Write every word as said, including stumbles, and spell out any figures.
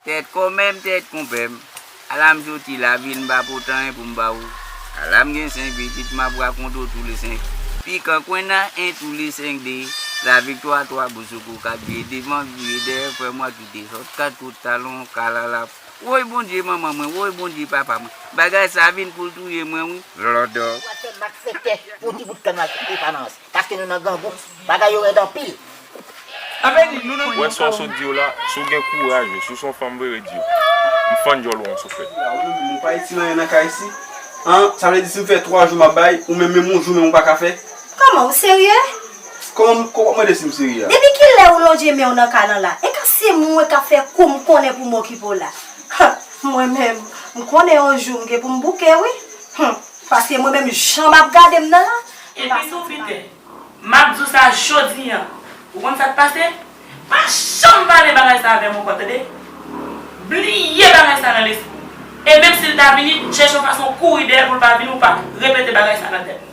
Tèt kòmè m, tèt konpè m. Ala m soti lavil, m pa pote anyen pou m ba ou. Ala m gen senk pitit, m ap rakonte w tou le senk. Pikan kwenna en tou le senk de. Laviktwa twa bousoukou kat, vire devan, vire dèyè, frè mwa kite sòt kat kout talon, kalala. Woy Bondye manman mwen, woy Bondye papa mwen. Bagay sa vin pou l touye mwen wi. Vlòdò. Ou al fè malfektè pou ti bout kann malfektè pa nan ansi. Paske nou nan grangou. Bagay yo rèd anpil. Wè sa w sot di yo la, si w gen kouraj wi, si w se yon fanm vre, redi yo. M fann djòl ou an souflèt. Ou menm ou pa itil anyen nan kay isi. An, sa vle di si m fè twa jou m ap bay, ou menm menm yon jou menm ou pa ka fè? Kòman, ou serye? Kòman, kòman w ap mande si m serye a? Depi kilè ou lonje men w nan kay lan la? E ka se mwen k ap fè kou m konnen pou m okipe w la. Hum, mwen menm, m konnen yon jou m gen pou m bouke wi. Hum, paske mwen menm jan m ap gade m nan la, m pa santi m alèz. M ap di w sa jodi an. Ou konn sa k pase? Pa janm pale bagay sa avè m ankò, tande? Bliye bagay sa nan lespri w. E menm si l ta vini, chèche yon fason kouri dèyè l pou l pa vini, ou pa repete bagay sa nan tèt ou.